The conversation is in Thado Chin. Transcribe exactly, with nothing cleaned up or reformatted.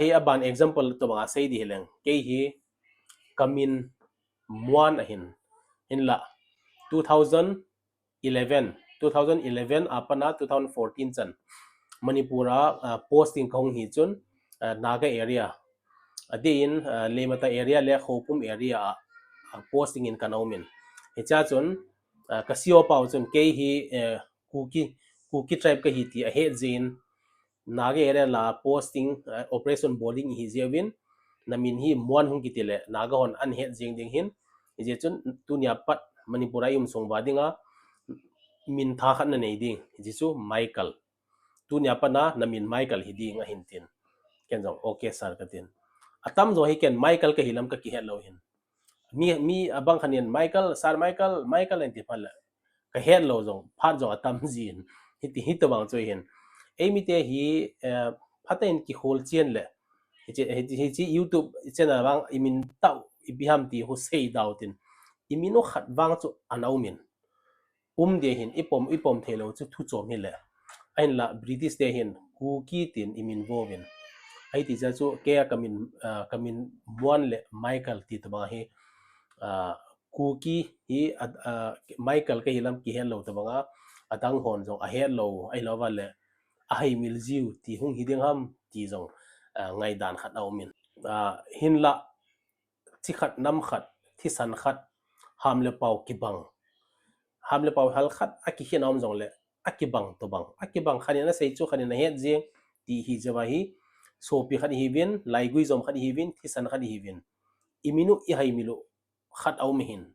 Hei aban example tobanga sei ding hileng, kei hi kamin Muan ahin, hinla two thousand eleven, two thousand eleven a pat a two thousand fourteen chan Manipur a uh, posting kahung hi chun uh, Naga area, adeh in uh, Lemata area le Khoupum area a uh, posting in kana umin. Hichea chun uh, ka C O pau chun kei hi uh, Kuki, Kuki tribe kahi ti ahet jeh in, Naga area la posting uh, operation bol ding ihi jeh uvin, namin hi Muan hung kiti le Naga hon ahin het jeng ding ahin, hijeh chun tunia pat Manipur a i um sung uva dinga min thakhat nanei ding, hijeh chu Michael. Tunia pat a namin Michael hi ding ahin tin. Ken jong okay sir katin. Atamjo hi ken Michael kahi lam kakihet lou ahin. Mi, mi abang khat in Michael, Sir Michael, Michael ahin ti phat le kahet lou jong, phat jong atam jin. Hiti, hitobang chu ahin. Eimite hi eh, phatah in kikhol chen le, hiche, hiche, hiche YouTube channel vang imin tah u ipi ham ti khu sei dau tin, imin u khat vang chu ana umin. Um ding ahin, ipom, ipom theilou chu thu chom hile. Ahinla British te hin Kuki tin imin vo uvin, ahiti jeh chu keia kamin uh, kamin Muan le Michael ti tobang hi uh, Kuki hi uh, Michael kahi lam kihet lou tobanga, adang hon jong ahet lou, ahilouva le ahaimil jiu ti hung hi ding ham ti jong uh, ngaidan khat aumin. Uh, hinla chi khat, nam khat, thisan khat, ham le pau kibang, ham le pau hal khat akikhen aum jongle, akibang tobang, akibang, khat in asei chu khat in ahet jeng ti hi jeh uva hi, sopi khat ihiuvin, laigui jom khat ihiuvin, thisan khat ihiuvin, imin u ihaimil u khat aum ahin.